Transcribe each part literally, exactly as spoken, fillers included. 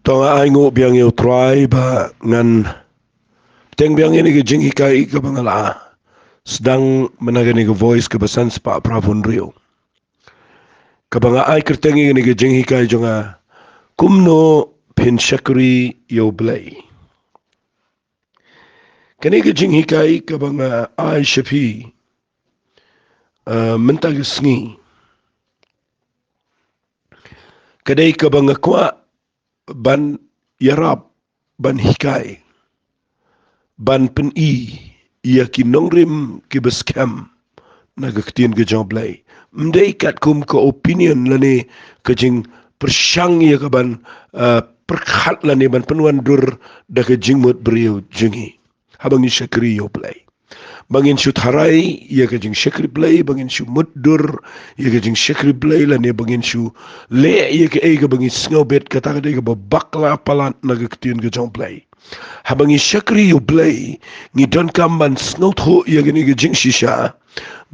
To nga ai nguh biang ïa u Trai ba ngan bteng biang ïa kane ka jinghikai kaba nga la sdang mynta, kane ka Voice kaba san spah phra phew hynriew, kaba nga ai kyrteng ïa kane ka jinghikai jong nga, Kumno Phin Shakri ïa U Blei. Kane ka jinghikai kaba nga ai sha phi, eh, mynta ka sngi, ka dei kaba nga kwah ban ïarap, ban hikai, ban pyni ïa ki nongrim kiba skhem na ka ktien ka jong U Blei. Ym dei katkum ka opinion lane ka jingpyrshang ïa ka ban, eh, pyrkhat lane ban pynwandur da ka jingmut briew jong ngi. Haba ngi shakri ïa U Blei, ba ngin shu tharai ïa ka jingshakri Blei, ba ngin shu mutdur ïa ka jingshakri Blei, lane ba ngin shu leh ïa kaei kaba ngi sngewbit, kata ka dei kaba bakla palat na ka ktien ka jong U Blei. Haba ngi shakri ïa U Blei, ngi donkam ban sngewthuh ïa kane ka jingshisha,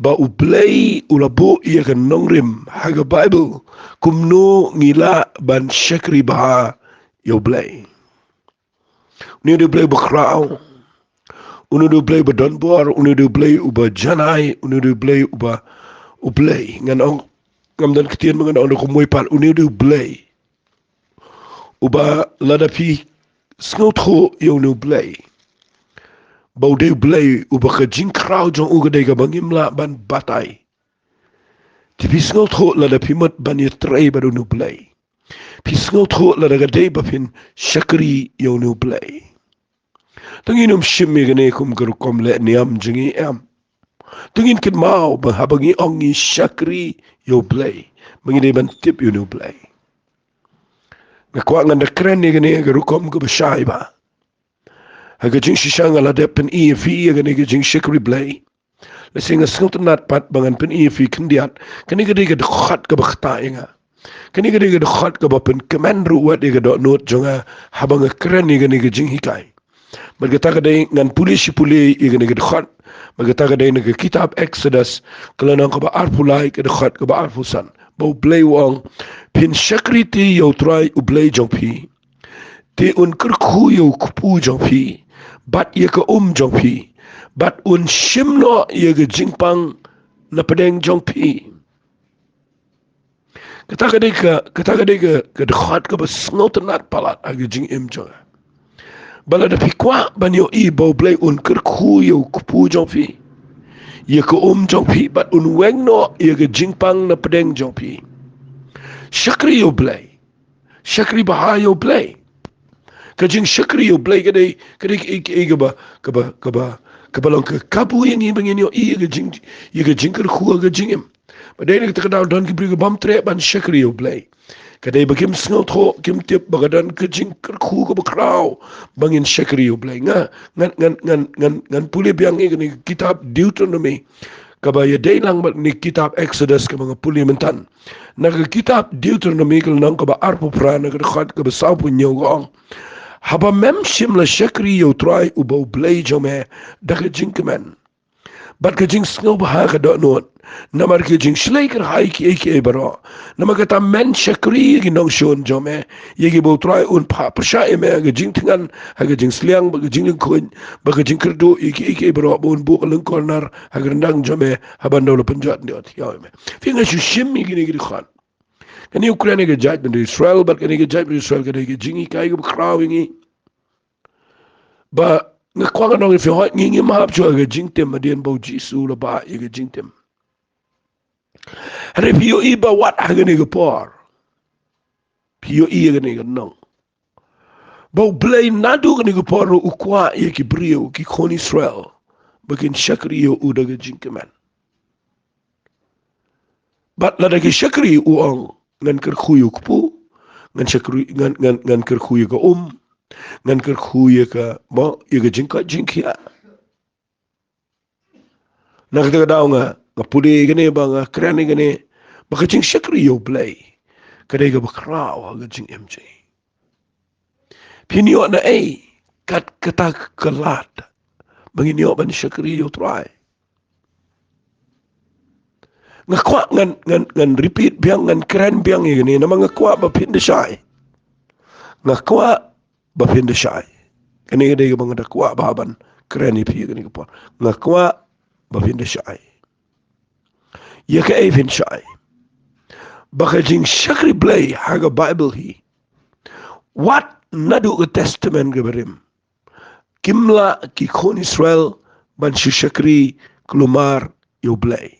ba U Blei u la buh ïa ka nongrim ha ka Baibl kumno ngi lah ban shakri bha ïa U Blei. Une u dei U Blei uba khraw. Une u dei U Blei uba donbor. Une u dei U Blei uba janai. Une u dei U Blei uba, U Blei. Ngan ong, ngam don ktien ba ngan ong da kumwei pat. Une u dei U Blei uba lada phi sngewthuh ïa une U Blei, ba u dei U Blei uba ka jingkhraw jong u ka dei kaba ngim lah ban batai. Te phi sngewthuh lada phi mut ban ïatrei bad une U Blei. Phi sngewthuh lada ka dei ba phin shakri ïa une U Blei. Te ngin ym shim ïa kane kum ka rukom leh niam jong ngi, em. Te ngin kynmaw ba haba ngi ong ngi shakri ïa U Blei, ba ngi dei ban tip ïa une U Blei. Nga kwah ngan da kren ïa kane ka rukom kaba shai bha. Ha ka jingshisha nga la dep pyni ïa phi ïa kane ka jingshakri Blei. Lehse nga sngewtynnat pat ba ngan pyni ïa phi khyndiat. Kane ka dei ka dkhot kaba ktah ïa nga. Kane ka dei ka dkhot kaba pynkmen ruh wat ïa ka dohnud jong nga haba nga kren ïa kane ka jinghikai. Bad kata ka dei, ngan pule shi pule ïa kane ka dkhot. Bad kata ka dei na ka kitab Exodus, ka lynnong kaba arphew lai, ka dkhot kaba arphew san. Ba U Blei u ong, phin shakri te ïa U Trai U Blei jong phi, te un kyrkhu ïa u kpu jong phi bad ïa ka um jong phi, bad un shim noh ïa ka jingpang na pdeng jong phi. Kata ka dei ka, kata ka dei ka, ka dkhot kaba sngewtynnat palat ha ka jingim jong nga. Ba lada phi kwah ban ïohi ba U Blei un kyrkhu ïa u kpu jong phi, ïa ka um jong phi, bad un weng noh ïa ka jingpang na pdeng jong phi, shakri ïa U Blei. Shakri bha ïa U Blei. Ka jingshakri ïa U Blei ka dei, ka dei kaei, kaei kaba, kaba, kaba, kaba long ka kabu ïa ngi ba ngin ïohi ïa ka jing, ïa ka jingkyrkhu ha ka jingim. Ba dei na kata ka daw don ki briew ki bym treh ban shakri ïa U Blei. Ka dei ba kim sngewthuh, kim tip ba ka don ka jingkyrkhu kaba khraw ba ngin shakri ïa U Blei. Nga, ngan, ngan, ngan, ngan, ngan pule biang ïa kane ka kitab Deuteronomi, kaba ïadei lang bad kane ka kitab Exodus kaba nga pule mynta. Na ka kitab Deuteronomi ka lynnong kaba arphew phra, na ka dkhot kaba sawphew hynñiew ka ong, haba mem shym la shakri ïa U Trai uba U Blei jong me da ka jingkmen bad ka jingsngewbha ka dohnud, namar ka jingshlei kyrhai kiei kiei baroh, namar kata men shakri ïa ki nongshun jong me, ïa kiba U Trai un phah pyrshah ïa me ha ka jingthngan, ha ka jingsliang, bad ka jinglyngkhuid, bad ka jingkyrduh ïa kiei kiei baroh ba un buh ka lyngkor nar ha ka ryndang jong me, haba un da la pynjot, un da thiaw ïa me. Phi, nga shu shim ïa kine ki dkhot. Kane u kren ïa ka jaitbynriew Israel, bad kane ka jaitbynriew Israel ka dei ka jinghikai kaba khraw ïa ngi. Ba nga kwah ngan ong ïa phi, hooid ngi, ngim hap shuh ha ka jingtim hadien ba U Jisu u la bah ïa ka jingtim. Hynrei phi ïohi ba wat ha kane ka por, phi ïohi ïa kane ka nong, ba U Blei naduh kane ka por u kwah ïa ki briew, ki khun Israel, ba kin shakri ïa u da ka jingkmen. Bad lada ki shakri, u ong, ngan kyrkhu ïa u kpu, ngan shakri, ngan, ngan, ngan kyrkhu ïa ka um, ngan kyrkhu ïa ka, mo, ïa ka jingkoit jingkhiah. Na kata ka daw nga, nga pule ïa kane, ba nga kren ïa kane, ba ka jingshakri ïa U Blei ka dei kaba khraw ha ka jingim jong ngi. Phin ïoh naei kat kata ka lad ba ngin ïoh ban shakri ïa U Trai? Nga kwah ngan, ngan, ngan repeat biang, ngan kren biang ïa kane, namar nga kwah ba phin da shai. Nga kwah ba phin da shai. Kane ka dei kaba nga da kwah ba ban kren ïa phi kane ka por. Nga kwah ba phin da shai. Ïa kaei phin shai? Ba ka jingshakri Blei ha ka Baibl hi, wat naduh ka Testament kaba rim, kim lah ki khun Israel ban shu shakri kulmar ïa u Blei.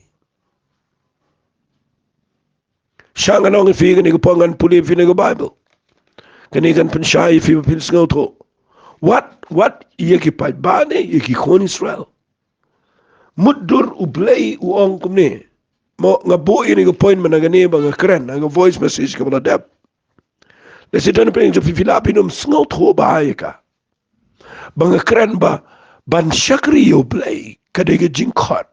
Sha ngan ong ïa phi kane ka por, ngan pule ïa phi na ka Baibl. Kane kan pynshai ïa phi ba phin sngewthuh. Wat, wat ïa ki paidbah ne ïa ki khun Israel. Mutdur U Blei u ong kumne. Mo, nga buh ïa kane ka point mynta kane ba nga kren ha ka voice message kaba la dep. Lehse don pyrshah jong phi, phi lah phin ym sngewthuh bha ïa ka. Ba nga kren ba ban shakri ïa U Blei ka dei ka jingkhot.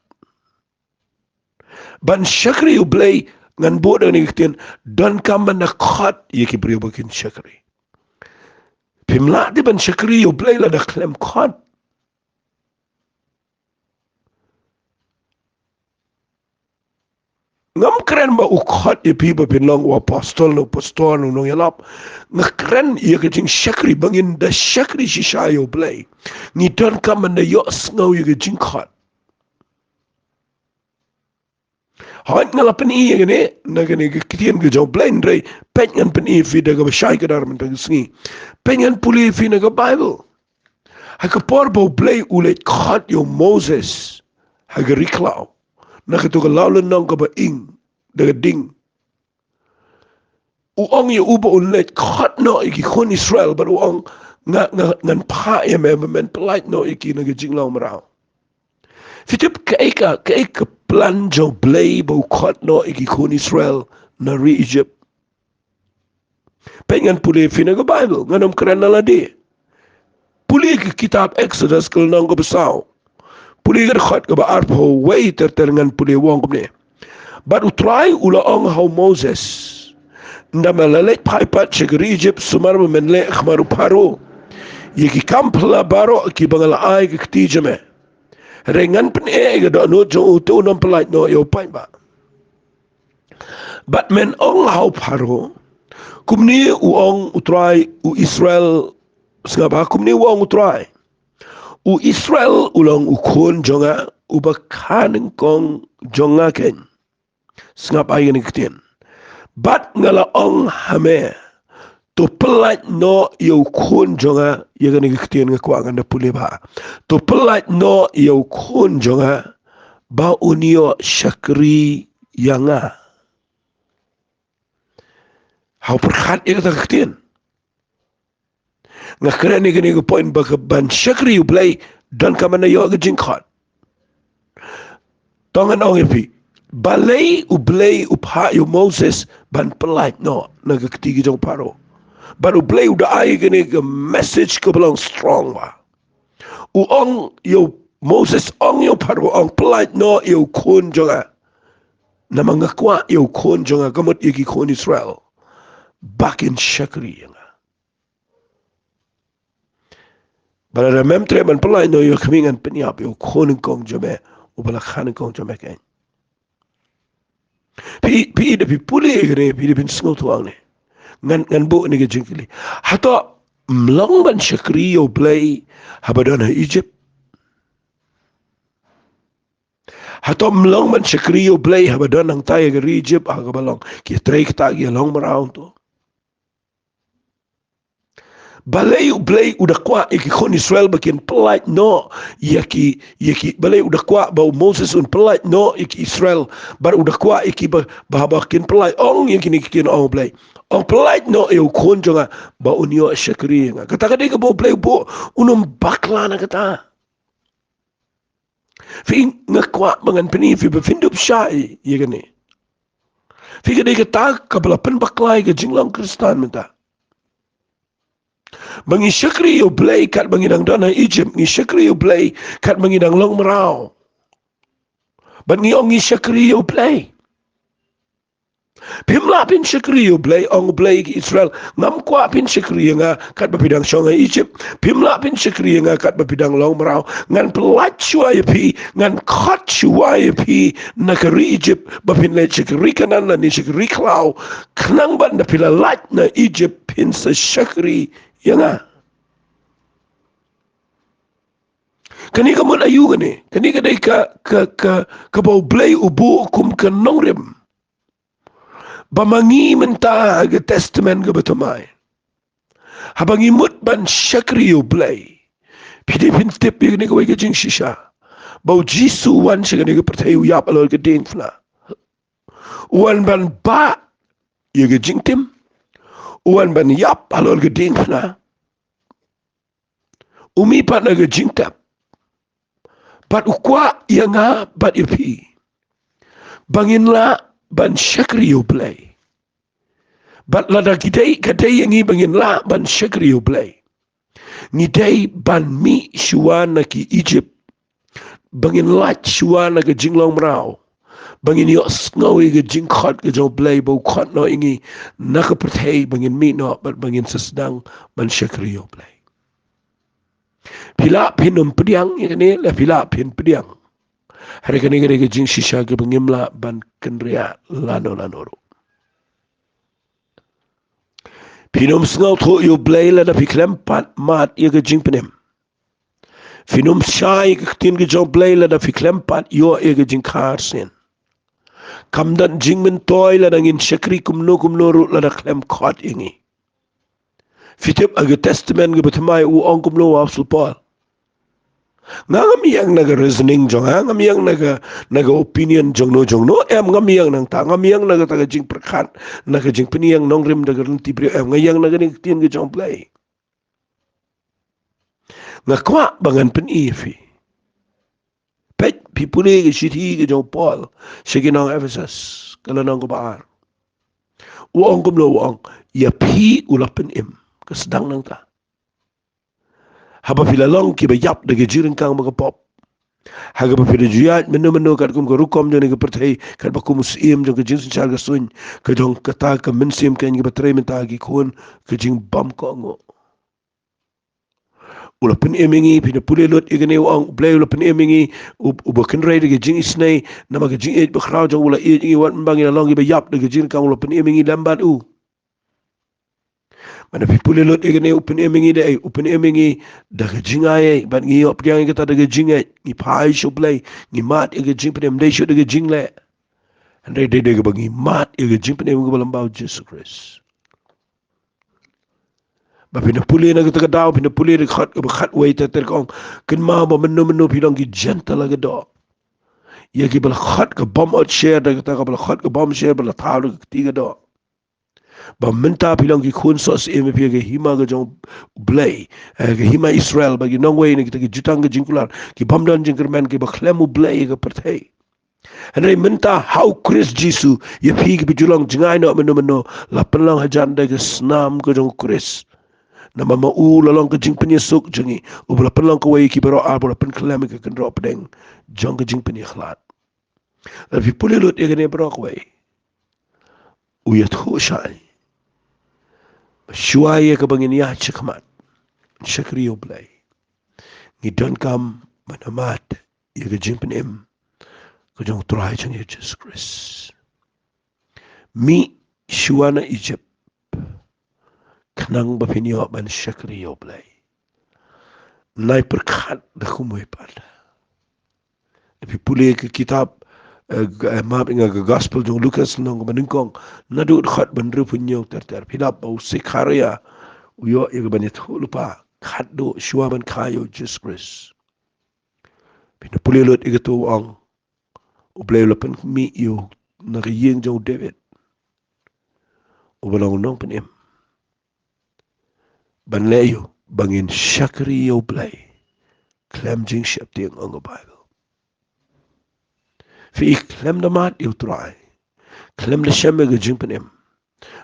Ban shakri ïa U Blei, ngan buh da kane ka ktien, donkam ban da khot ïa ki briew ba kin shakri. Phim lah te ban shakri ïa U Blei lada khlem khot. Ngam kren ba u khot ïa phi ba phin long u apostol ne u pastor ne u nongïalap. Nga kren ïa ka jingshakri, ba ngin da shakri shisha ïa U Blei, ngi donkam ban da ïohsngew ïa ka jingkhot. Hooid, nga la pyni ïa kane na kane ka ktien ka jong U Blei, hynrei peit ngan pyni ïa phi da kaba shai kdar mynta ka sngi. Peit ngan pule ïa phi na ka Baibl. Ha ka por ba U Blei u leit khot ïa u Moses ha ka ri khlaw, na kato ka law lynnong kaba ing da ka ding, u ong ïa u ba un leit khot noh ïa ki khun Israel, bad u ong, nga, nga, ngan phah ïa me ba men pyllait noh ïa ki na ka jinglong mraw. Phi tip kaei ka, kaei ka plan jong U Blei ba u khot noh ïa ki khun Israel na ri Egypt? Peit ngan pule ïa phi na ka Baibl, ngan ym kren na lade. Pule ka kitab Exodus ka lynnong kaba saw. Pule ka dkhot kaba arphew wei ter ter, ngan pule, u ong kumne. Bad U Trai u la ong ha u Moses, ynda me la leit phai pat sha ka ri Egypt, sumar ba men leh khmat u Pharaoh ïa ki kam phylla baroh kiba nga la ai ha ka kti jong me. Hynrei ngan pyneh ïa ka dohnud jong u, te un ym pyllait noh ïa u paidbah. Bad men ong ha u Pharaoh, kumne u ong U Trai, u Israel, sngap bha, kumne u ong U Trai, u Israel u long u khun jong nga, uba kha nyngkong jong nga keiñ. Sngap bha ïa kane ka ktien. Bad nga la ong ha me, to pyllait noh ïa u khun jong nga, ïa kane ka ktien nga kwah ngan da pule bha. To pyllait noh ïa u khun jong nga, ba un ïoh shakri ïa nga. Ha u pyrkhat ïa kata ka ktien. Nga kren ïa kane ka point ba ka ban shakri U Blei donkam ban da ïoh ka jingkhot. To ngan ong ïa phi, balei U Blei u phah ïa u Moses ban pyllait noh na ka kti ka jong u Pharaoh? Bad U Blei u da ai kane ka message kaba long strong bha. U ong ïa u Moses, ong ïa u Pharaoh, ong, pyllait noh ïa u khun jong nga. Namar nga kwah ïa u khun jong nga, ka mut ïa ki khun Israel, ba kin shakri ïa nga. Ba lada mem treh ban pyllait noh ïa u, khmih, ngan pynïap ïa u khun nyngkong jong me, uba la kha nyngkong jong me keiñ. Phi, phi da phi pule ïa kane, phi da phin sngewthuh hangne. Ngan, ngan buh ïa kane ka jingkylli. Hato ym long ban shakri ïa U Blei haba don ha Egypt? Hato ym long ban shakri ïa U Blei haba don hangtai ha ka ri Egypt, ha kaba long ki trei ktah, ki long mraw to? Balei U Blei u da kwah ïa ki khun Israel ba kin pyllait noh ïa ki, ïa ki, balei u da kwah ba u Moses un pyllait noh ïa ki Israel, bad u da kwah ïa ki ba, ba, ba kin pyllait, ong ïa kine ki ktien, ong U Blei, ong, pyllait noh ïa u khun jong nga, ba un ïoh shakri ïa nga. Kata ka dei kaba U Blei u buh, un ym bakla na kata. Phi, nga kwah ba ngan pyni ïa phi ba phin dup shai ïa kane. Phi, ka dei kata kaba la pynbakla ïa ka jinglong Khristan mynta. Ba ngi shakri ïa U Blei katba ngi dang don ha Egypt, ngi shakri ïa U Blei katba ngi dang long mraw. Bad ngi ong ngi shakri ïa U Blei. Phim lah phin shakri ïa U Blei, ong U Blei ïa ki Israel, ngam kwah phin shakri ïa nga katba phi dang shong ha Egypt. Phim lah phin shakri ïa nga katba phi dang long mraw. Ngan pyllait shuwa ïa phi, ngan khot shuwa ïa phi na ka ri Egypt, ba phin leit sha ka ri Kanaan lane sha ka ri khlaw. Khnang ba haba phi la lait na Egypt phin sa shakri ïa nga. Kane ka mut aïu kane? Kane ka dei ka, ka, ka, kaba U Blei u buh kum ka nongrim. Ba ma ngi mynta ha ka Testament kaba thymmai, haba ngi mut ban shakri ïa U Blei, phi dei phin tip ïa kane kawei ka jingshisha, ba U Jisu u wan sha kane ka pyrthei, u ïap halor ka diengphna. U wan ban bah ïa ka jingtim. U wan ban ïap halor ka diengphna. U mih pat na ka jingtep. Bad u kwah ïa nga bad ïa phi ba ngin lah ban shakri ïa U Blei. Bad lada ki dei, ka dei ïa ngi ba ngin lah ban shakri ïa U Blei, ngi dei ban mih shuwa na ki Egypt, ba ngin lait shuwa na ka jinglong mraw, ba ngin ïohsngew ïa ka jingkhot ka jong U Blei ba u khot noh ïa ngi na ka pyrthei, ba ngin mih noh bad ba ngin sa sdang ban shakri ïa U Blei. Phi lah phin ym pdiang ïa kane, la phi lah phin pdiang. Hynrei kane ka dei ka jingshisha kaba ngim lah ban kynriah lano lano ruh. Phin ym sngewthuh ïa U Blei lada phi khlem pat mad ïa ka jingpynim. Phin ym shai ïa ka ktien ka jong U Blei lada phi khlem pat ïoh ïa ka jingkhar sien. Kam don jingmyntoi lada ngin shakri kumno kumno ruh lada khlem khot ïa ngi. Phi tip ha ka Testament kaba thymmai u ong kumno u Apostol Paul? Nga ngam ïeng na ka reasoning jong nga, ngam ïeng na ka, na ka opinion jong no jong no, em, ngam ïeng nangta, ngam ïeng na kata ka jingpyrkhat, na ka jingpynïeng nongrim da ka lynti briew, em, nga ïeng na kane ka ktien ka jong U Blei. Nga kwah ba ngan pyni ïa phi. Peit, phi pule ka shithi ka jong u Paul sha ki nong Ephesus, ka lynnong kaba ar. U ong kumno, u ong, ïa phi u la pynim, ka sdang nangta. Haba phi la long kiba ïap da ka jingryngkang bad ka pop, ha kaba phi la ju ïaid mynno mynno katkum ka rukom jong kane ka pyrthei, katba kum u syiem jong ka jingsynshar ka suiñ, ka jong kata ka mynsiem keiñ kaba trei mynta ha ki khun ka jingbymkohnguh. U la pynim ïa ngi, phin da pule lut ïa kane, u ong, U Blei u la pynim ïa ngi, u, uba kynrei da ka jingisynei, namar ka jingïeit bakhraw jong u la ïeit ïa ngi wat mynba ngi la long kiba ïap da ka jingryngkang, u la pynim ïa ngi lem bad u. Mynta phi pule lut ïa kane, u pynim ïa ngi da ei, u pynim ïa ngi da ka jingai ei, bad ngi ïoh pdiang ïa kata da ka jingngeit, ngi phai sha U Blei, ngi mad ïa ka jingpynim, ym dei shuh da ka jingleh. Hynrei dei, dei kaba ngi mad ïa ka jingpynim kaba lyngba u Jisu Khrist. Ba phin da pule na kata ka daw, phin da pule da ka khot, kaba khatwei ter ter ka ong, kynmaw ba mynno mynno phi long ki Jentail ha ka doh. Ïa kiba la khot ka bym ot sher, da kata kaba la khot ka bym sher, ba la thaw da ka kti ka doh. Ba mynta phi long ki khun soh syiem, phi ha ka hima ka jong U Blei, eh, ka hima Israel, ba ki nongwei na kita ki jutang ka jingkular, ki bym don jingkyrmen, kiba khlem U Blei ha ka pyrthei. Hynrei mynta ha u Khrist Jisu, ïa phi kiba ju long jngai noh mynno mynno, la pynlong hajan da ka snam ka jong u Khrist. Namar ma u la long ka jingpynïasuk jong ngi, uba la pynlong kawei ïa ki baroh ar, ba la pynkhlem ïa ka kynroh pdeng jong ka jingpynïakhlad. Lada phi pule lut ïa kane baroh kawei, u ïathuh shai, shuwa ïa kaba ngin ïaid shakhmat, shakri ïa U Blei, ngi donkam ban mad ïa ka jingpynim ka jong u Trai jong ngi Jisu Khrist. Mih shuwa na Egypt, khnang ba phin ïoh ban shakri ïa U Blei. Nai pyrkhat da kumwei pat. Phi pule ka kitab, eh, ga-, eh, map ïa nga, ka gospel jong u Lukas lynnong kaba nyngkong, naduh dkhot ba hynriewphew hynñiew ter ter, phi lap ba u Sekharia u ïoh ïa ka ban ïathuh lypa, khatduh shuwa ban kha ïa u Jisu Khrist. Phin da pule lut ïa kato, u ong, U Blei u la pynmih ïa u na ka ïing jong u David, uba long u nongpynim. Ban leh ïa u, ba ngin shakri ïa U Blei khlem jingsheptieng, ong ka Baibl. Phi i, khlem da mad ïa u Trai, khlem da shem ïa ka jingpynim,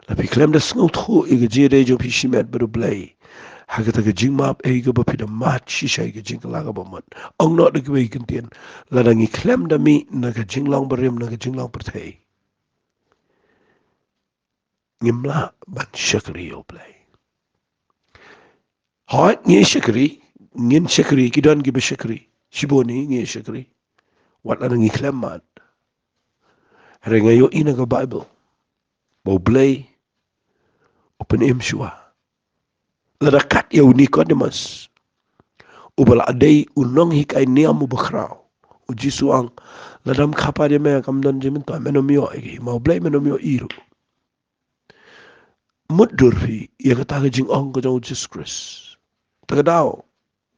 la phi khlem da sngewthuh ïa ka jingïadei jong phi shimet bad U Blei, ha kata ka jingmap, ei, kaba phi da mad shisha ïa ka jingkylla kaba mut. Ong noh da kiwei ki kyntien, lada ngi khlem da mih na ka jinglong barim, na ka jinglong pyrthei, ngim lah ban shakri ïa U Blei. Hooid, ngi shakri, ngin shakri, ki don kiba shakri. Shibun ngi shakri. Wat lada ngi khlem mad. Hynrei nga ïohi na ka Baibl ba U Blei u pynim shuwa. Lada kat ïa u Nikodemos uba la dei u nonghikai niam uba khraw, U Jisu u ong, lada ym kha pat ïa me kam don jingmyntoi, men ym ïoh ïa ki hima U Blei, men ym ïohi ruh. Mutdur phi ïa kata ka jingong ka jong U Jisu Khrist. Ta ka daw,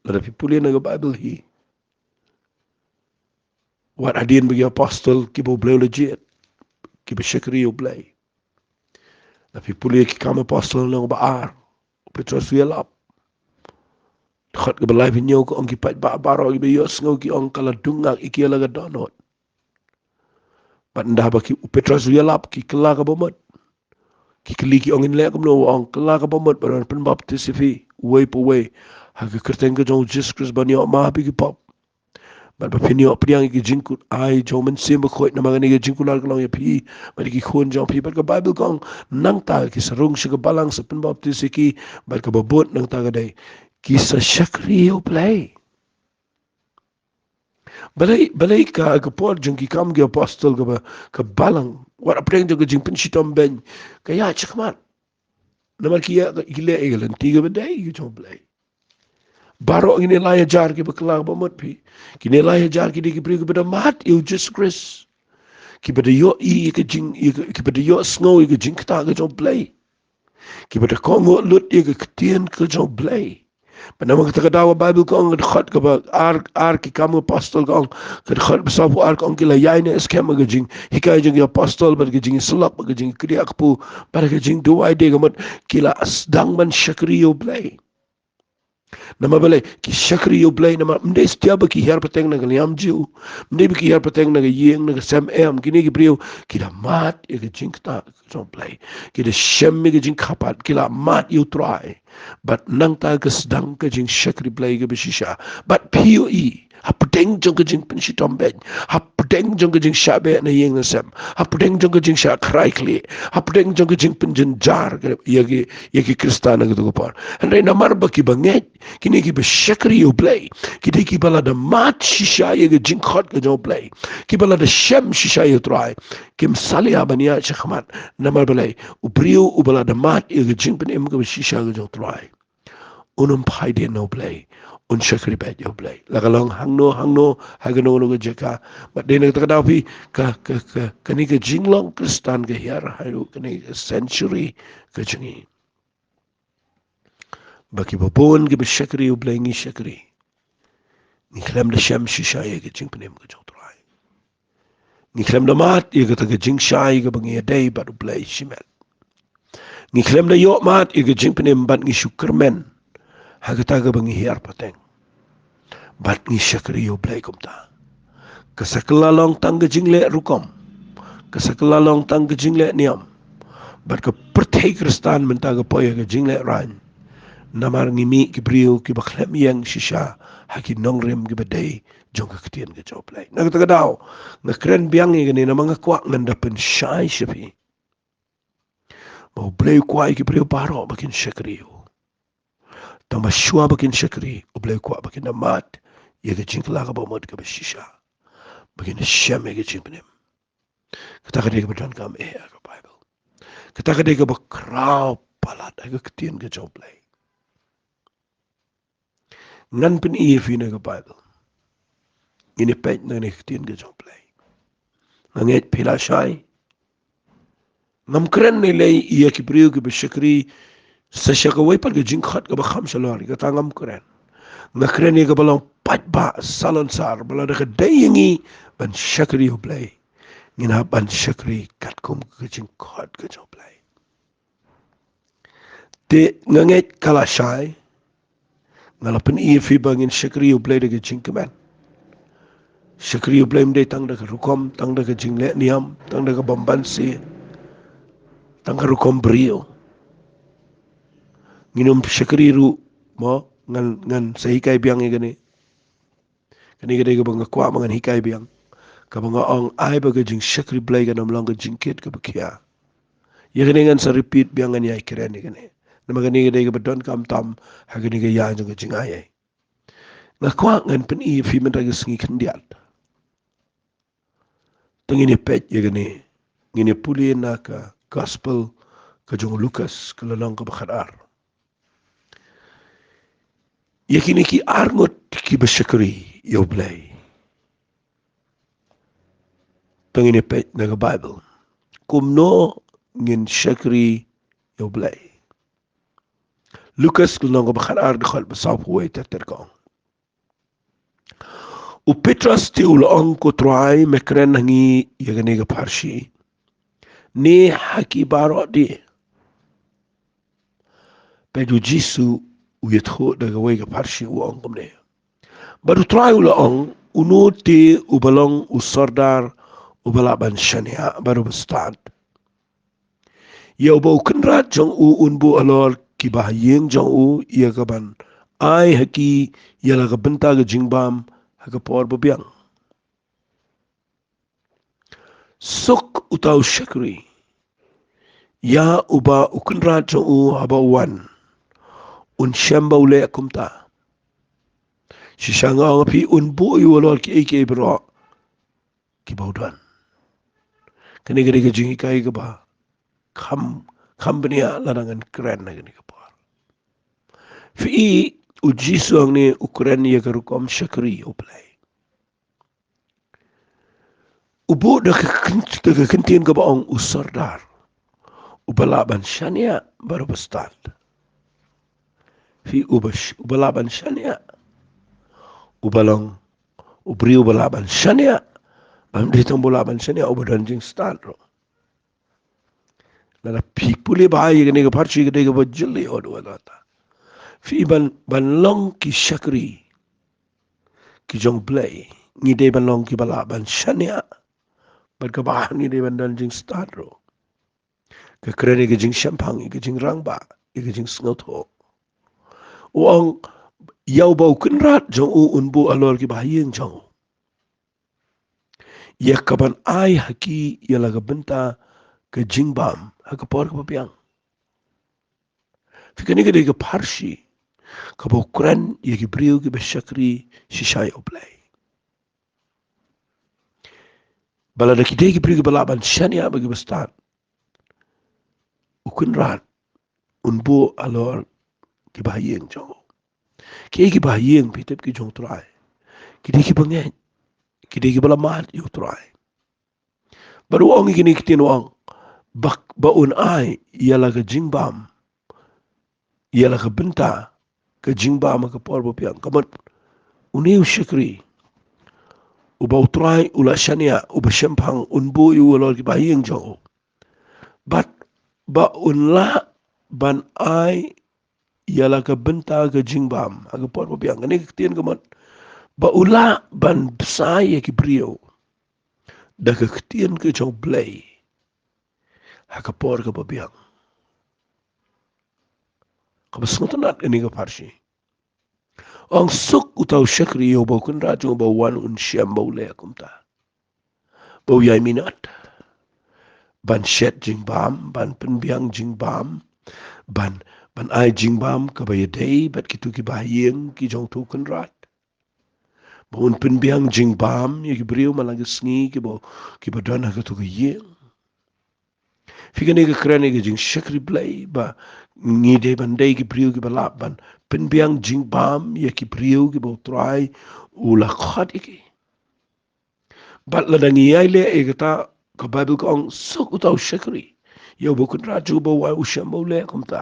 lada phi pule na ka Baibl hi, wat hadien ba ki apostol kiba U Blei u la jied, kiba shakri ïa U Blei. Lada phi pule Ki Kam Apostol lynnong ba ar, u Petros u ïalap. Dkhot kaba laiphew hynñiew ka ong, ki paidbah baroh kiba ïohsngew ki ong, ka la dung ngak ïa ki ïa la ka dohnud. Bad ynda ba ki, u Petros u ïalap, ki kylla ka bamut. Ki kylli, ki ong, ngin leh kumno? U ong, kylla ka bamut bad pynbaptis ïa phi uwei pa uwei ha ka kyrteng ka jong U Jisu Khrist ban ïoh map ïa ki pop. Bad ba phin ïoh pdiang ïa ki jingkular jong U Mynsiem Bakhuid, namar kane ka jingkular ka long ïa phi bad ïa ki khun jong phi. Bad ka Baibl ka ong, nangta ki sa rung sha ka balang, sa pynbaptis ïa ki, bad kaba bud nangta ka dei, ki sa shakri ïa U Blei. Balei, balei ka, ka por jong Ki Kam ki Apostol kaba, ka balang, wat hapdeng jong ka jingpynshitom beiñ, ka ïaid shakhmat? Namar ki ïa, ki leh ïa ka lynti kaba dei ka jong U Blei. Baroh kine lai hajar kiba kylla ka bamut phi, kine lai hajar ki dei ki briew kiba da mad ïa U Jisu Khrist, kiba da ïohi ïa ka jing, ïa ka, kiba da ïohsngew ïa ka jingktah ka jong U Blei, kiba da kohnguh lut ïa ka ktien ka jong U Blei. Bad namar kata ka daw ka Baibl ka ong, ka dkhot kaba ar, ar Ki Kam ki Apostol ka ong, ka dkhot ba sawphew ar ka ong, ki la ïaineh skhem ha ka jinghikai jong ki apostol bad ka jingïasyllok bad ka jingkyrïah kpu bad ka jingduwai de ka mut, ki la sdang ban shakri ïa U Blei. Namar balei ki shakri ïa U Blei? Namar ym dei satia ba ki hiar pateng na ka niam Jiw, ym dei ba ki hiar pateng na ka ïing, na ka sem, em. Kine ki briew ki da mad ïa ka jingktah ka jong U Blei, ki da shem ïa ka jingkhapat, ki la mad ïa U Trai. Bad nangta ka sdang ka jingshakri Blei kaba shisha. Bad phi ïohi, hapdeng jong ka jingpynshitom beiñ, hapdeng jong ka jingshah beh na ïing na sem, hapdeng jong ka jingshah khrai khlieh, hapdeng jong ka jingpynjynjar ïa ki, ïa ki Khristan ha kato ka por. Hynrei namar ba kiba ngeit, kine kiba shakri ïa U Blei, ki dei kiba la da mad shisha ïa ka jingkhot ka jong U Blei, kiba la da shem shisha ïa U Trai, kim salia ban ïaid shakhmat. Namar balei? U briew uba la da mad ïa ka jingpynim kaba shisha ka jong U Trai, un ym phai dien na U Blei, un shakri beit ïa U Blei. La ka long hangno hangno, ha kano kano ka jaka. Bad dei na kata ka daw phi, ka, ka, ka, kane ka jinglong Khristan ka hiar haduh kane ka century ka jong ngi, ba kiba bun kiba shakri ïa U Blei, ngi shakri, ngi khlem da shem shisha ïa ka jingpynim ka jong U Trai. Ngi khlem da mad ïa kata ka jingshai kaba ngi ïadei bad U Blei shimet. Ngi khlem da ïoh mad ïa ka jingpynim bad ngi shu kyrmen ha kata kaba ngi hiar pateng. Bad ngi shakri ïa U Blei kumta. Ka sa kylla long tang ka jingleh rukom, ka sa kylla long tang ka jingleh niam, bad ka pyrthei Khristan mynta ka poi ha ka jingleh rain. Namar ngi mih ki briew kiba khlem ïeng shisha ha ki nongrim kiba dei jong ka ktien ka jong U Blei. Na kata ka daw, nga kren biang ïa kane namar nga kwah ngan da pynshai sha phi ba U Blei u kwah ïa ki briew baroh ba kin shakri ïa U. Tang ba shuwa ba kin shakri, U Blei u kwah ba kin da mad ïa ka jingkylla kaba mut kaba shisha, ba kin da shem ïa ka jingpynim. Kata ka dei kaba donkam eh ha ka Baibl. Kata ka dei kaba khraw palat ha ka ktien ka jong U Blei. Ngan pyni ïa phi na ka Baibl. Ngin ïa peit na kane ka ktien ka jong U Blei. Nga ngeit phi la shai. Ngam kren lei lei ïa ki briew kiba shakri sa sha kawei pat ka jingkhot kaba kham shalor, kata ngam kren. Nga kren ïa kaba long paidbah salonsar, ba lada ka dei ïa ngi ban shakri ïa U Blei, ngin hap ban shakri katkum ka jingkhot ka jong U Blei. Te nga ngeit ka la shai. Nga la pyni ïa phi ba ngin shakri ïa U Blei da ka jingkmen. Shakri ïa U Blei ym dei tang da ka rukom, tang da ka jingleh niam, tang da ka bym banse, tang ka rukom briew. Ngin ym shakri ruh, mo, ngan, ngan sa hikai biang ïa kane. Kane ka dei kaba nga kwah ba ngan hikai biang. Kaba nga ong, ai ba ka jingshakri Blei kan ym long ka jingkit kaba khia. Ïa kane ngan sa repeat biang, ngan ïai kren ïa kane. Namar kane ka dei kaba donkam tam ha kane ka ïa jong ka jingai. Nga kwah ngan pyni ïa phi mynta ka sngi khyndiat. Te ngin ïa peit ïa kane. Ngin ïa pule na ka gospel ka jong u Lukas, ka lynnong kaba khatar. Ïa kine ki arngut kiba shakri ïa u Blei. Te ngin ïa peit na ka Baibl kumno ngin shakri ïa u Blei. Lukas ka lynnong kaba khatar, dkhot ba sawphew wei ter ter ka ong. U Petros te u la ong, Ko Trai, me kren ha ngi ïa kane ka pharshi ne ha ki baroh de? Peit, u Jisu u ïathuh da kawei ka pharshi, u ong kumne. Bad u Trai u la ong, Uno te uba long u sordar uba lah ban shaniah bad uba stad? Ïa uba u kynrad jong u un buh halor ki bahaïing jong u ïa ka ban ai ha ki ïa la ka bynta ka jingbam ha ka por babiang. Suk uta u shakri ïa uba u kynrad jong u, haba u wan, un shem ba u leh kumta. Shisha nga ong ha phi, un buh ïa u halor kiei kiei baroh kiba u don. Kane ka dei ka jinghikai kaba kham, kham bniah lada ngan kren ha kane ka por. Phi i, u Jisu hangne u kren ïa ka rukom shakri ïa u Blei. U buh da ka kyn-, da ka kyntien kaba ong u sordar uba lah ban shaniah bad uba stad. Phi, uba sh-, uba lah ban shaniah, uba long u briew uba lah ban shaniah. Bym dei tang ba u lah ban shaniah, uba don jingstad ruh. Lada phi pule bha ïa kane ka pharshi, ka dei kaba jylliew haduh katta. Phi, ban, ban long ki shakri ki jong u Blei, ngi dei ban long kiba lah ban shaniah. Bad kaba ar, ngi dei ban don jingstad ruh. Ka kren ïa ka jingshemphang, ïa ka jingrangbah, ïa ka jingsngewthuh. U ong, ïa uba u kynrad jong u un buh halor ki bahaïing jong u ïa ka ban ai ha ki ïa la ka bynta ka jingbam ha ka por kaba biang. Phi, kane ka dei ka pharshi kaba u kren ïa ki briew kiba shakri shisha ïa u Blei. Ba lada ki dei ki briew kiba lah ban shaniah bad kiba stad, u kynrad un buh halor ki bahaïing jong u. Kiei ki bahaïing, phi tip, ki jong u Trai? Ki dei kiba ngeit, ki dei kiba la mad ïa u Trai. Bad u ong ïa kine ki ktien, u ong ba, ba un ai ïa la ka jingbam, ïa la ka bynta ka jingbam ha ka por babiang. Ka mut une u shakri uba u Trai u la shaniah, uba shemphang, un buh ïa u halor ki bahaïing jong u. Bad ba un lah ban ai ïa la ka bynta ka jingbam ha ka por babiang. Kane ka ktien ka mut ba u lah ban bsa ïa ki briew da ka ktien ka jong u Blei ha ka por kaba biang. Kaba sngewtynnat kane ka pharshi. Ong, suk uta u shakri ïa uba u kynrad jong u ba u wan un shem ba u leh kumta. Ba u ïai minot ban shet jingbam, ban pynbiang jingbam, ban, ban ai jingbam kaba ïadei bad kito ki bahaïing ki jong uta u kynrad. Ba un pynbiang jingbam ïa ki briew man la ka sngi kiba, kiba don ha kato ka ïing. Phi, kane ka kren ïa ka jingshakri Blei, ba ngi dei ban dei ki briew kiba lah ban pynbiang jingbam ïa ki briew kiba u Trai u la khot ïa ki. Bad lada ngi ïai leh ïa kata, ka Baibl ka ong, suk uta u shakri ïa uba u kynrad jong u ba u wan u shem ba u leh kumta.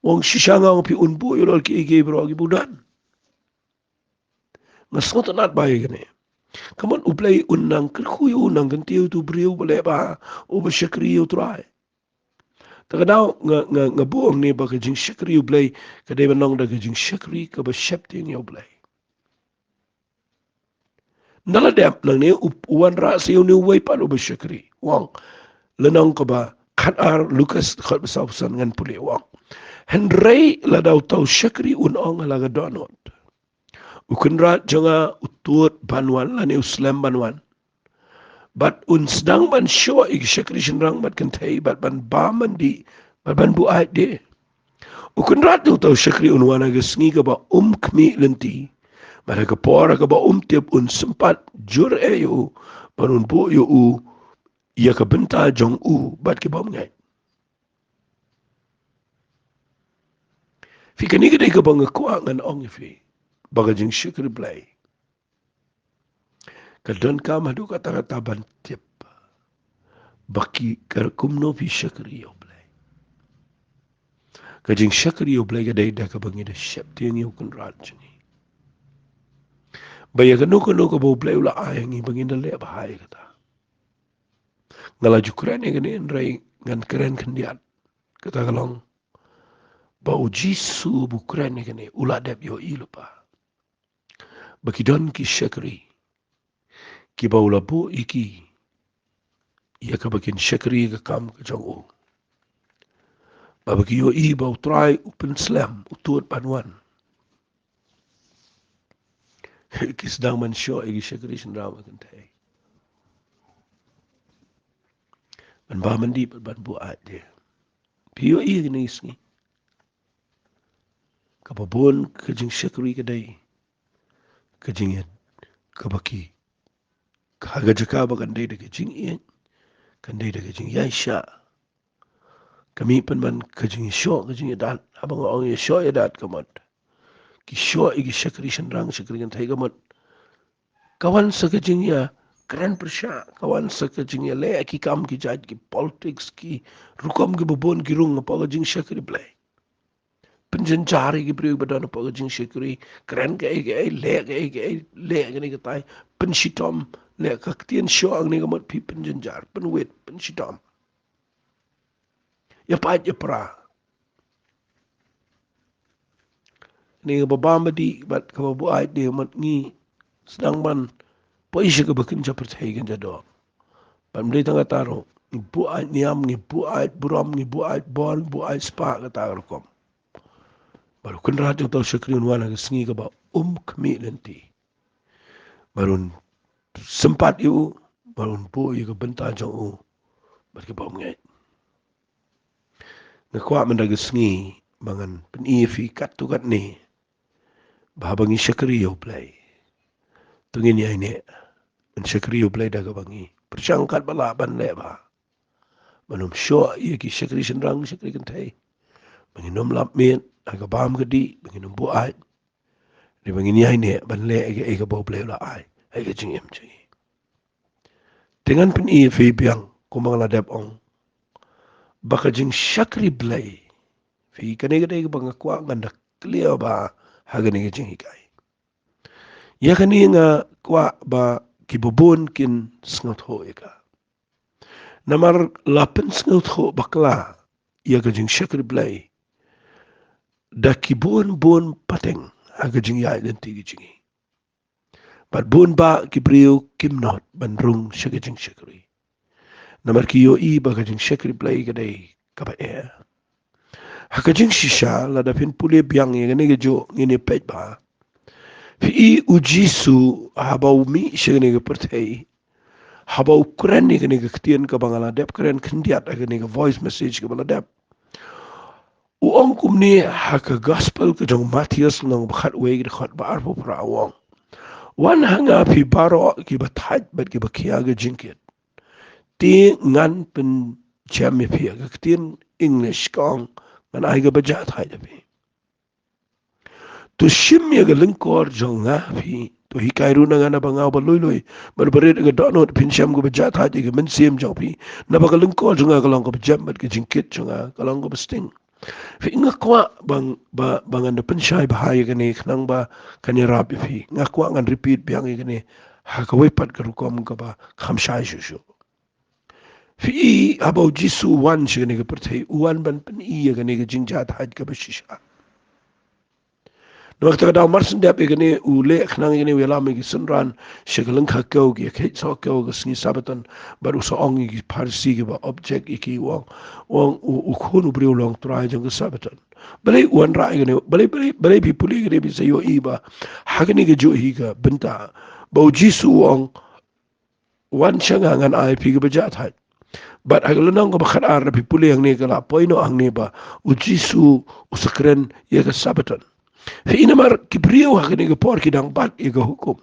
U ong, shisha nga ong ha phi, un buh ïa u halor kiei kiei baroh kiba u don. Nga sngewtynnat bha ïa kane. Ka mut u Blei un nang kyrkhu ïa u, nang kyntiew ïa uto u briew uba leh bha, uba shakri ïa u Trai. Te ka daw nga, nga, nga buh hangne ba ka jingshakri ïa u Blei ka dei ban long da ka jingshakri kaba sheptieng ïa u Blei. Ynda la dep nangne, u, u wanrah sa ïa une uwei pat uba shakri. U ong, lynnong kaba khatar, Lukas khatsaw, ngan pule, u ong, hynrei lada uta u shakri un ong ha la ka dohnud, u kynrad jong nga u tuid ban wan, lane u slem ban wan, Bad un sdang ban shoh ïa ki shakri shynrang bad kynthei, bad ban bam ban dih, bad ban buaid de. U Kynrad jong uta u shakri un wan ha ka sngi kaba um khmih lynti. Bad ha ka por kaba um tip un sympat jur eh ïa u, bad un buh ïa u ïa ka bynta jong u bad ki bymngeit. Phi, kane ka dei kaba nga kwah ngan ong ïa phi, ba ka jingshakri Blei ka donkam haduh katta katta ban tip ba ki, ka kumno phi shakri ïa u Blei. Ka jingshakri ïa u Blei ka dei da kaba ngi da sheptieng ïa u Kynrad jong ngi, ba ïa kano kano kaba u Blei u la ai ha ngi ba ngin da leh bha ïa kata. Nga la ju kren ïa kane, hynrei ngan kren khyndiat. Kata ka long ba U Jisu ba u kren ïa kane u la dep ïohi lypa ba ki don ki shakri kiba u la buh ïa ki ïa kaba kin shakri ïa ka kam ka jong u. Ba, ba ki ïohi ba U Trai u pynslem, u tud ban wan. Ki sdang ban shoh ïa ki shakri shynrang bad kynthei, ban bam ban dih bad ban buaid de. Phi ïohi ïa kine ki sngi, kaba bun ka jingshakri ka dei ka jingïa, kaba ki, ha ka jaka ba kan dei da ka jingïeit, kan dei da ka jingïaishah. Ka mih pynban ka jingïashoh, ka jingïadat. Haba nga ong ïashoh ïadat ka mut, ki shoh ïa ki shakri shynrang, shakri kynthei ka mut, ka wan sa ka jingïakren pyrshah, ka wan sa ka jingïaleh ki kam ki jait, ki politics, ki rukom kiba bun ki rung hapoh ka jingshakri Blei. Pynjynjar ïa ki briew ba don hapoh ka jingshakri, kren kaei kaei, leh kaei kaei, leh kane katai, pynshitom, leh ka ktien shoh kane ka mut, phi, pynjynjar, pynwit, pynshitom, ïapait ïapra. Kane kaba bam ba dih bad kaba buaid de, mut ngi sdang ban poi sha kaba kynja pyrthei, kynja doh. Bad ym dei tang kata ruh, ngi buaid niam, ngi buaid burom, ngi buaid bor, ngi buaid spah, kata ka rukom. Bad U Kynrad jong uta u shakri un wan ha ka sngi kaba um khmih lynti, bad un sympat ïa u, bad un buh ïa ka bynta jong u bad ki bymngeit. Nga kwah mynta ka sngi ba ngan pyni ïa phi katto katne ba haba ngi shakri ïa u Blei, to ngin ïaineh ban shakri ïa u Blei da kaba ngi pyrshang katba lah ban leh bha, ban ym shoh ïa ki shakri shynrang, shakri kynthei, ba ngin ym lap miet ha ka bam ka dih, ba ngin ym buaid. Hynrei ba ngin ïaineh ban leh ïa kaei kaba u Blei u la ai ha ka jingim jong ngi. Te ngan pyni ïa phi biang, kumba nga la dep ong, ba ka jingshakri Blei, phi, kane ka dei kaba nga kwah ngan da clear bha ha kane ka jinghikai. Ïa kane nga kwah ba kiba bun kin sngewthuh ïa ka. Namar la pynsngewthuh bakla ïa ka jingshakri Blei da ki bun bun pateng ha ka jingïaid lynti ka jong ngi. Bad bun bah ki briew kim nud ban rung sha ka jingshakri, namar ki ïohi ba ka jingshakri Blei ka dei kaba eh. Ha ka jingshisha, lada phin pule biang ïa kane kajuh, ngin ïa peit bha. Phi, U Jisu haba u mih sha kane ka pyrthei, haba u kren ïa kane ka ktien kaba nga la dep kren khyndiat ha kane ka voice message kaba la dep, u ong kumne ha ka Gospel ka jong u Mathaios, lynnong ba khatwei, ka dkhot ba arphew phra, u ong: Wan ha nga phi baroh kiba thait bad kiba khia ka jingkit, te ngan pynjem ïa phi. Ha ka ktien English ka ong, ngan ai kaba jahthait ïa phi. To shim ïa ka lyngkor jong nga phi, to hikai ruh na nga, naba nga uba lui lui bad uba rit ha ka dohnud, phin shem kaba jahthait ïa ka mynsiem jong phi, naba ka lyngkor jong nga ka long kaba jem bad ka jingkit jong nga ka long kaba sting. Phi, nga kwah ba, ba, ba ngan da pynshai bha ïa kane khnang ba kan ïarap ïa phi. Nga kwah ngan repeat biang ïa kane ha kawei pat ka rukom kaba kham shai shuh shuh. Phi, haba U Jisu u wan sha kane ka pyrthei, u wan ban pyni ïa kane ka jingjahthait kaba shisha. Namar kata ka daw mar shen dep ïa kane u leh khnang ïa kane, u ïalam ïa ki synran sha ka lyngkha kew, ki ïakheit soh kew ha ka sngi Sabbaton. Bad u sa ong ïa ki Pharisi kiba object ïa ki, u ong, u ong, u, u Khun u briew u long Trai jong ka Sabbaton. Balei u wanrah ïa kane? Balei, balei, balei phi pule ïa kane phi sa ïohi ba ha kane kajuh hi ka bynta ba U Jisu u ong, wan sha nga ngan ai phi kaba jahthait. Bad ha ka lynnong kaba khatar da phi pule hangne ka la poi noh hangne ba u Jisu u sa kren ïa ka Sabaton. Phi i namar ki briew ha kane ka por ki dang bat ïa ka hukum.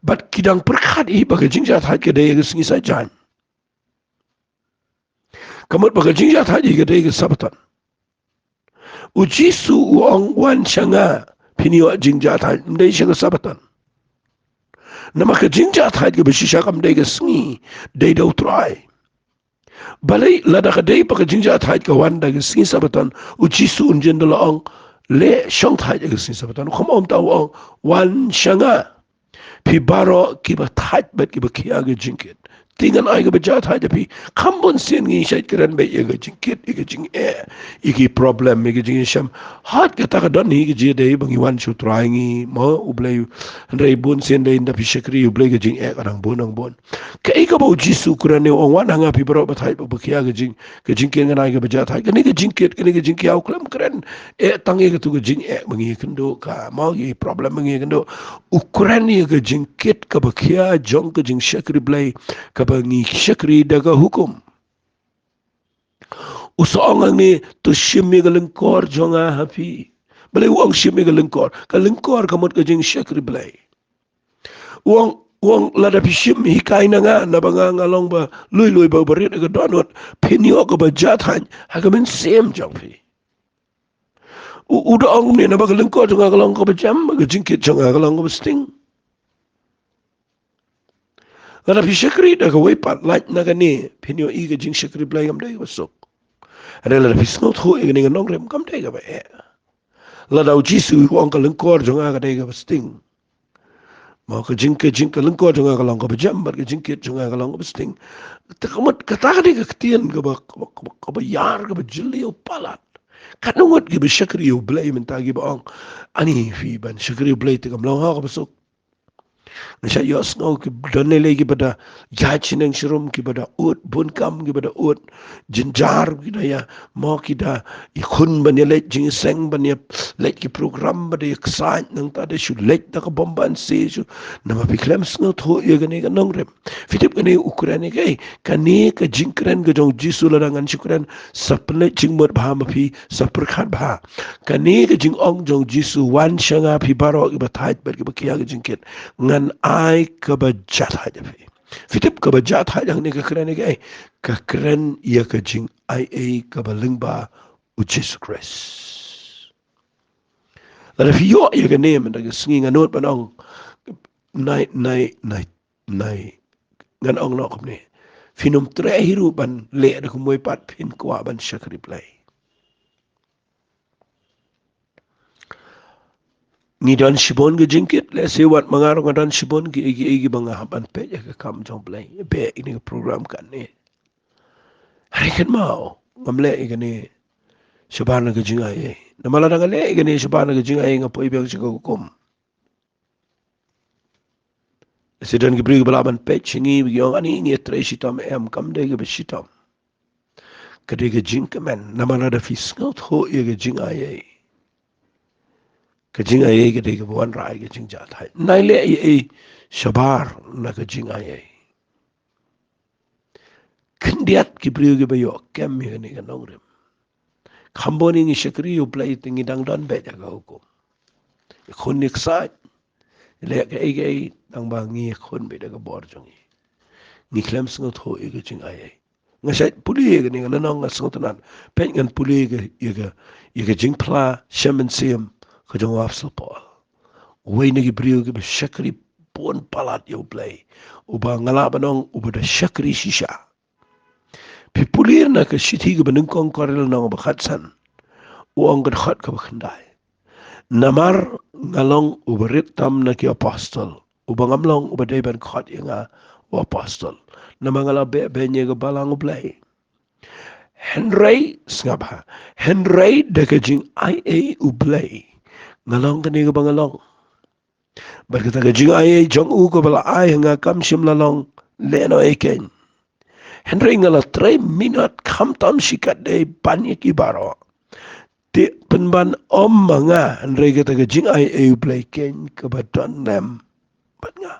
Bad ki dang pyrkhat hi ba ka jingjahthait ka dei ïa ka sngi Saitjaiñ. Ka mut ba ka jingjahthait hi ka dei ka Sabaton. U Jisu u ong wan sha nga phin ïoh jingjahthait, ym dei sha ka Sabaton. Namar ka jingjahthait kaba shisha kam dei ka sngi, dei da u Trai. Balei lada ka dei ba ka jingjahthait ka wan da ka sngi Sabaton, u Jisu un jin da la ong, leh shongthait ïa ka sngi Sabaton. Kham ym, ta u ong, wan sha nga phi baroh kiba thait bad kiba khia ka jingkit. Te ngan ai kaba jahthait ïa phi. Kham bun sien ngi shait kren beit ïa ka jingkit, ïa ka jingeh, ïa ki problem, ïa ka jingïashem. Hooid kata ka don hi ka jingïadei ba ngi wan sha u Trai ngi, mo, u Blei. Hynrei bun sien dei ynda phi shakri ïa u Blei ka jingeh ka dang bun, dang bun. Kaei kaba u Jisu u kren ne, u ong wan ha nga phi baroh ba thait bad ba khia ka jing, ka jingkit, ngan ai kaba jahthait. Kane ka jingkit, kane ka jingkhia u khlem kren eh tang ïa katu ka jingeh ba ngi ïakynduh, ka, mo, ki problem ba ngi ïakynduh. U kren ïa ka jingkit kaba khia jong ka jingshakri Blei kaba ngi shakri da ka hukum. U sa ong hangne, to shim ïa ka lyngkor jong nga ha phi. Balei u ong shim ïa ka lyngkor? Ka lyngkor ka mut ka jingshakri Blei. U ong, u ong lada phi shim hikai na nga, naba nga nga long ba lui lui, ba u barit ha ka dohnud, phin ïoh kaba jahthait ha ka mynsiem jong phi. U, u da ong ne, naba ka lyngkor jong nga ka long kaba jem, ka jingkit jong nga ka long kaba sting. Lada phi shakri da kawei pat, lait na kane, phin ïohi ka jingshakri Blei kam dei kaba suk. Hynrei lada phi sngewthuh ïa kane ka nongrim, kam dei kaba eh. Lada u Jisu u ong ka lyngkor jong nga ka dei kaba sting, mo, ka jing, ka jing, ka lyngkor jong nga ka long kaba jem bad ka jingkit jong nga ka long kaba sting. Te ka mut kata ka dei ka ktien kaba, kaba, kaba, kaba ïar, kaba jylliew palat. Katno ngut kiba shakri ïa u Blei mynta kiba ong, ani phi ban shakri ïa u Blei te kam long ha kaba suk. Nga shait ïohsngew ki don lei lei kiba da ïaid shaneng sharum, kiba da ud bun kam, kiba da ud jynjar, ki da ïa, mo, ki da ïakhun ban ïaleit jingïaseng, ban ïaleit ki program, ban da ïaksaid, nangta da shu leit da ka bym ban siew shu. Namar phi khlem sngewthuh ïa kane ka nongrim. Phi tip kane u kren ïa kaei? Kane ka jingkren ka jong u Jisu lada ngan shu kren, sa pynleit jingmut bha ma phi, sa pyrkhat bha. Kane ka jingong jong u Jisu, wan sha nga phi baroh kiba thait bad kiba khia ka jingkit, ngan ai kaba jahthait ïa phi. Phi tip kaba jahthait hangne ka kren ïa kaei? Ka kren ïa ka jingaiei kaba lyngba u Jisu Khrist. Lada phi ïoh ïa kane mynta ka sngi, nga nud ban ong, nai, nai, nai, nai, ngan ong noh kumne. Phin ym treh hi ruh ban leh da kumwei pat, phin kwah ban shakri Blei. Ngi don shibun ka jingkit, lehse wat ma nga ruh nga don shibun ki, ki, ki, kiba nga hap ban peit ïa ka kam jong Blei. Bad ïa kane ka program kane, hynrei kynmaw, ngam leh ïa kane shabar na ka jingaiei. Namar lada nga leh ïa kane shabar na ka jingaiei, nga poi biang sha ka hukum. Lehse don ki briew kiba lah ban peit sha ngi, ba ki ong, ani ngi ïatrei shitom? Em, kam dei kaba shitom. Ka dei ka jingkmen, namar lada phi sngewthuh ïa ka jingaiei, ka jingaiei ka dei kaba wanrah ïa ka jingjahthait. Nai leh ei ei shabar na ka jingaiei. Khyndiat ki briew kiba ïoh kem ïa kane ka nongrim. Kham bun ngi shakri ïa u Blei te ngi dang don beit ha ka hukum. Ïakhun ïaksaid, leh kaei kaei, tang ba ngi ïakhun beit da ka bor jong ngi. Ngi khlem sngewthuh ïa ka jingaiei. Nga shait pule ïa kane, nga la ong nga sngewtynnat. Peit, ngan pule ïa ka, ïa ka, ïa ka jingphla sha mynsiem ka jong u Apostol Paul, uwei na ki briew kiba shakri bun palat ïa u Blei, uba nga lah ban ong uba da shakri shisha. Phi pule na ka shithi kaba nyngkong Korinth lynnong ba khatsan, u ong ka dkhot kaba khyndai, namar nga long uba rit tam na ki apostol, uba ngam long uba dei ban khot ïa nga u apostol, namar nga la beh beiñ ïa ka balang u Blei. Hynrei, sngap bha, hynrei da ka jingaiei u Blei, nga long kane kaba nga long. Bad kata ka jingaiei jong u kaba la ai ha nga kam shym la long lehnohei keiñ. Hynrei nga la trei minot khamtam shikatdei ban ïa ki baroh. Te pynban ym ma nga, hynrei kata ka jingaiei u Blei keiñ kaba don lem bad nga.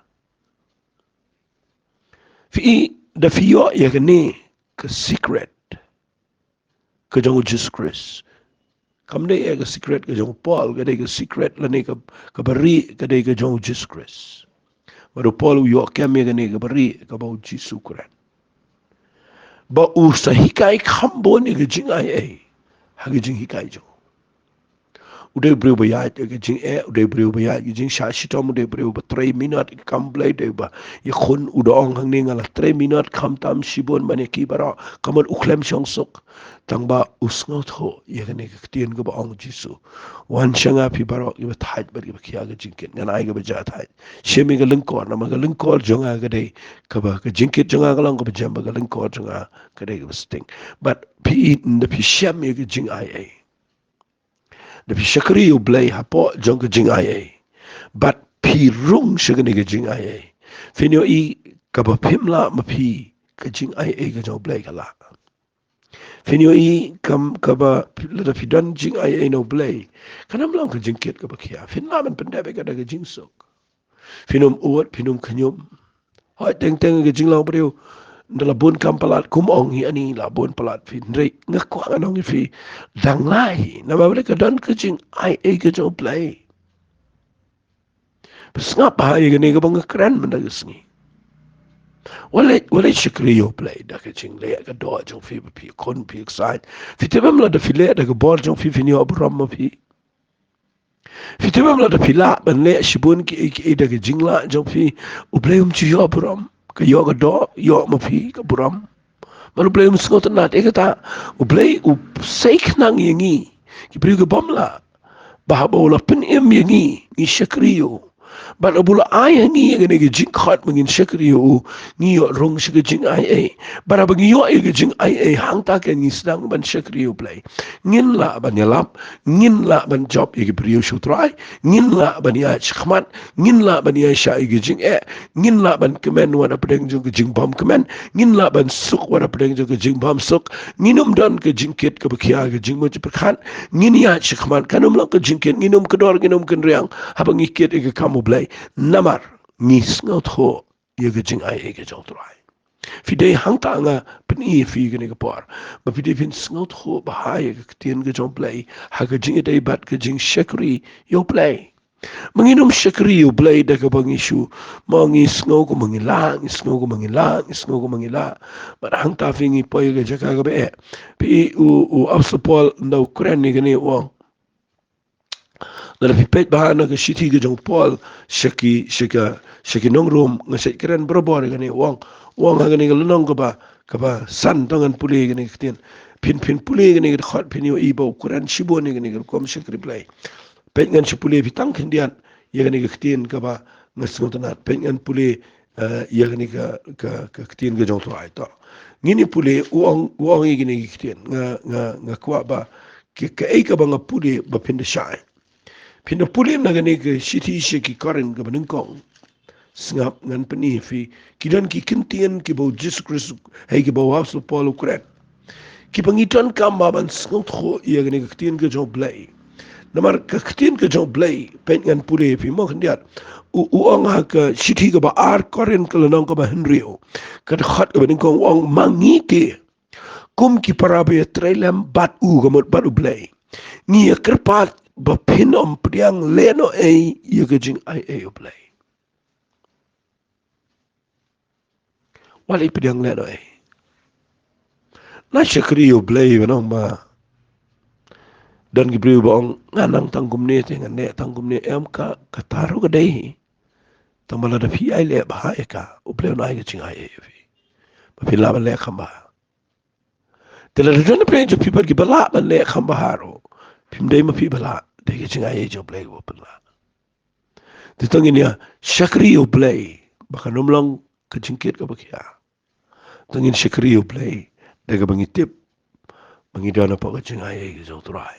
Phi, da phi ïoh ïa kane ka secret ka jong u Jisu Khrist. Kam dei ïa ka secret ka jong u Paul, ka dei ka secret lane ka, ka barieh, ka dei ka jong u Jisu Khrist. Bad u Paul u ïoh kem ïa kane ka barieh kaba u Jisu u kren. Ba u sa hikai kham bun ïa ka jingaiei ha ka jinghikai jong u. U dei u briew ba ïaid ïa ka jingeh, u dei u briew ba ïaid ïa ka jingshah shitom, u dei u briew ba trei minot ïa ka kam Blei, u dei ba ïakhun, u da ong hangne nga la trei minot khamtam shibun ban ïa ki baroh, ka mut u khlem shong suk. Tang ba u sngewthuh ïa kane ka ktien kaba ong u Jisu. Wan sha nga phi baroh kiba thait bad kiba khia ka jingkit, ngan ai kaba jia thait. Shim ïa ka lyngkor, namar ka lyngkor jong nga ka dei kaba, ka jingkit jong nga ka long kaba jem, bad ka lyngkor jong nga ka dei kaba sting. Bad phi, ynda phi shem ïa ka jingaiei, da phi shakri ïa u Blei hapoh jong ka jingaiei, bad phi rung sha kane ka jingaiei, phin ïohi kaba phim lah ma phi ka jingaiei ka jong u Blei ka lah. Phin ïohi kam, kaba lada phi don jingaiei na u Blei, kan ym long ka jingkit kaba khia. Phin lah ban pyndep ïa ka da ka jingsuk. Phin ym ud, phin ym khñium. Hooid, teng teng ka jinglong briew, ynda la bun kam palat, kum ong hi ani, la bun palat phi. Hynrei nga kwah ngan ong ïa phi, dang lai hi, namar balei? Ka don ka jingaiei ka jong u Blei. Phi sngap bha ïa kane kaba nga kren mynta ka sngi. Wat leh, wat leh shakri ïa u Blei da ka jingleh ka doh jong phi, ba phi khun phi ksaid. Phi tip em, lada phi leh da ka bor jong phi, phin ïoh burom ma phi. Phi tip em, lada phi lah ban leh shibun kiei kiei da ka jinglah jong phi, u Blei um ju ïoh burom? Ka ïoh ka doh, ïoh ma phi ka burom. Namar u Blei um sngewtynnad ïa kata. U Blei u sei khnang ïa ngi ki briew ki bym lah, ba haba u la pynim ïa ngi, ngi shakri ïa u. Bad haba u la ai ha ngi ïa kane ka jingkhot ba ngin shakri ïa u, ngi ïoh rung sha ka jingaiei. Bad haba ngi ïoh ïa ka jingaiei, hangta kan ngi sdang ban shakri ïa u Blei. Ngin lah ban ïalap, ngin lah ban jop ïa ki briew sha u Trai, ngin lah ban ïaid shakhmat, ngin lah ban ïaishah ïa ka jingeh, ngin lah ban kmen wat hapdeng jong ka jingbymkmen, ngin lah ban suk wat hapdeng jong ka jingbymsuk. Ngin ym don ka jingkit kaba khia, ka jingmut jingpyrkhat. Ngin ïaid shakhmat, kan ym long ka jingkit, ngin ym kdor, ngin ym kynriang haba ngi kit ïa ka kam u Blei. Namar ngi sngewthuh ïa ka jingaiei ka jong u Trai. Phi dei, hangta nga pyni ïa phi kane ka por, ba phi dei phin sngewthuh bha ïa ka ktien ka jong u Blei ha ka jingïadei bad ka jingshakri ïa u Blei. Ma ngin ym shakri ïa u Blei da kaba ngi shu, ma ngi sngew kumba ngi lah, ngi sngew kumba ngi lah, ngi sngew kumba ngi lah. Bad hangta phi, ngi poi ïa ka jaka kaba eh. Phi, u, u Apostol Paul ynda u kren ïa kane u ong, lada phi peit bha na ka shithi ka jong u Paul sha ki, sha ka, sha ki nong Rom, nga shait kren barabor ïa kane, u ong, u ong ha kane ka lynnong kaba, kaba san, to ngan pule ïa kane ka ktien. Phin, phin pule ïa kane ka dkhot, phin ïohi ba u kren shibun ïa kane ka rukom shakri Blei. Peit, ngan shu pule ïa phi tang khyndiat ïa kane ka ktien kaba nga sngewtynnad. Peit, ngan pule, eh, ïa kane ka, ka, ka ktien ka jong u Trai, to. Ngin ïa pule, u ong, u ong ïa kane ka ktien. Nga, nga, nga kwah ba ka, kaei kaba nga pule ba phin da shai. Phin da pule na kane ka shithi sha ki Korinth kaba nyngkong. Sngap, ngan pyni ïa phi. Ki don ki kyntien kiba u Jisu Khrist, hei, kiba u Apostol Paul u kren, kiba ngi donkam ban sngewthuh ïa kane ka ktien ka jong u Blei. Namar ka ktien ka jong u Blei, peit, ngan pule ïa phi mo khyndiat. U, u ong ha ka shithi kaba ar Korinth ka lynnong kaba hynriew, ka dkhot kaba nyngkong, u ong, ma ngi te, kum ki para ba ïatrei lem bad u, ka mut bad u Blei, ngi ïa kyrpad ba phin ym pdiang lehnohei ïa ka jingaiei u Blei. Wat leh pdiang lehnohei. Lada shakri ïa u Blei, ba nang ba don ki briew ba ong, nga nang tang kumne te ngan leh tang kumne, em, ka, kata ruh ka dei hi. Tang ba lada phi ïai leh bha ïa ka, u Blei un ai ka jingaiei ïa phi, ba phin lah ban leh kham bha. Te lada don na pdeng jong phi pat kiba lah ban leh kham bha ruh, phim dei ma phi ba lah, dei ka jingaiei jong u Blei kaba pynlah. Te to ngin ïa shakri ïa u Blei ba kan ym long ka jingkit kaba khia. To ngin shakri ïa u Blei da kaba ngi tip ba ngi don hapoh ka jingaiei ka jong u Trai.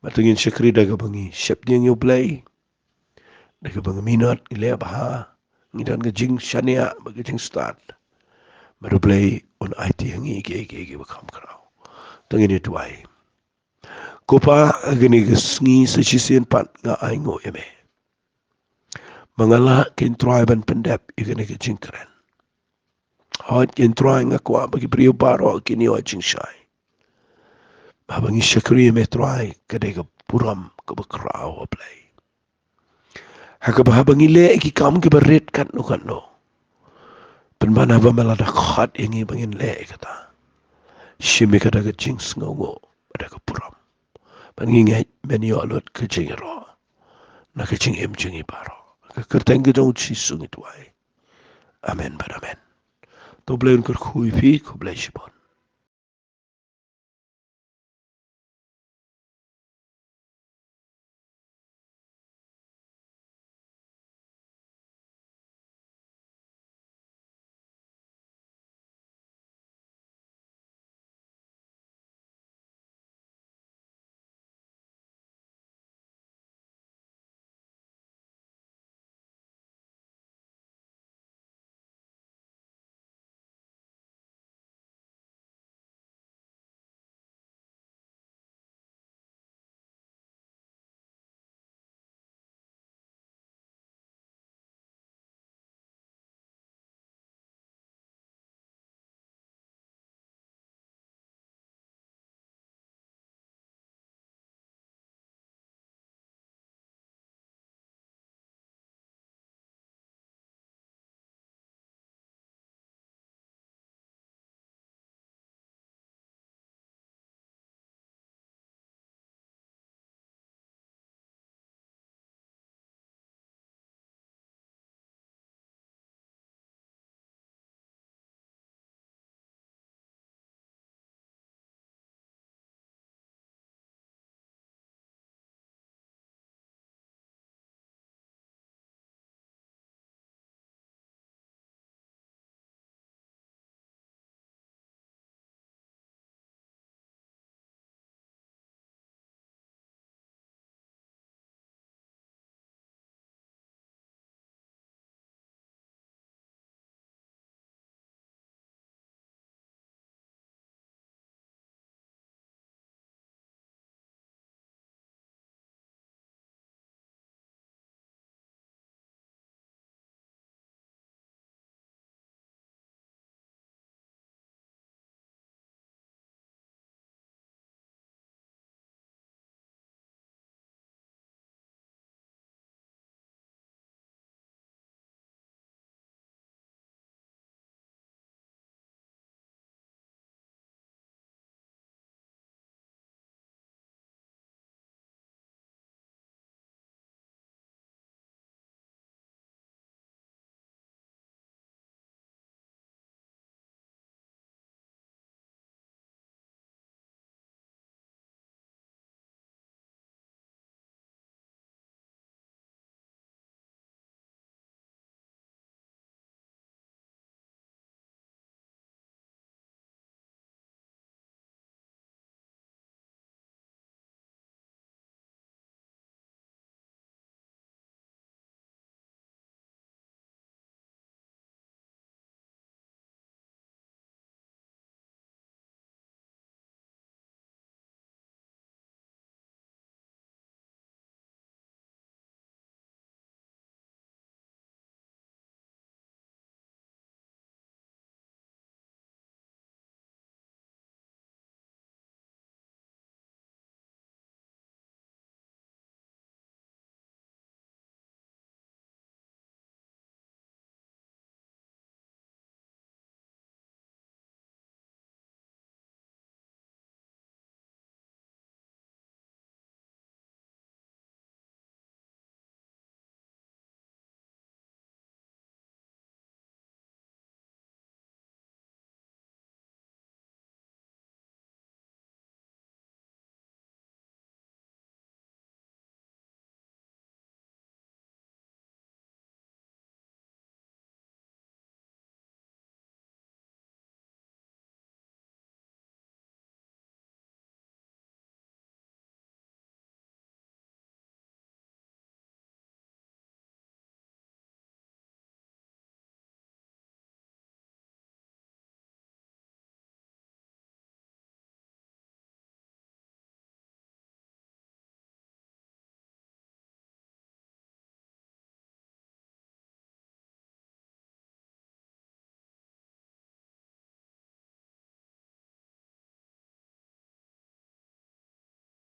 Bad to ngin shakri da kaba ngi sheptieng ïa u Blei, da kaba ngi minot, ngi leh bha, ngi don ka jingshaniah bad ka jingstad. Bad u Blei un aiti ha ngi kiei kiei kiba kham khraw. To ngin ïa duwai. Ko Pa, ha kane ka sngi sa shisien pat nga ainguh ïa me ba nga lah, ko Trai, ban pyndep ïa kane ka jingkren. Hooid, ïa Trai, nga kwah ba ki briew baroh kin ïoh jingshai. Haba ngi shakri ïa me Trai, ka dei ka burom kaba khraw, A Blei. Ha kaba haba ngi leh ïa ki kam kiba rit katno katno, pynban haba me la da khot ïa ngi ba ngin leh ïa kata, shim ïa ka da ka jingsngewnguh bad da ka burom. Ba ngi ngeit men ïoh lut ka jingïaroh na ka jingim jong ngi baroh. Ha ka kyrteng ka jong U Jisu ngi duwai. Amen bad amen. To U Blei un kyrkhu ïa phi, khublei shibun.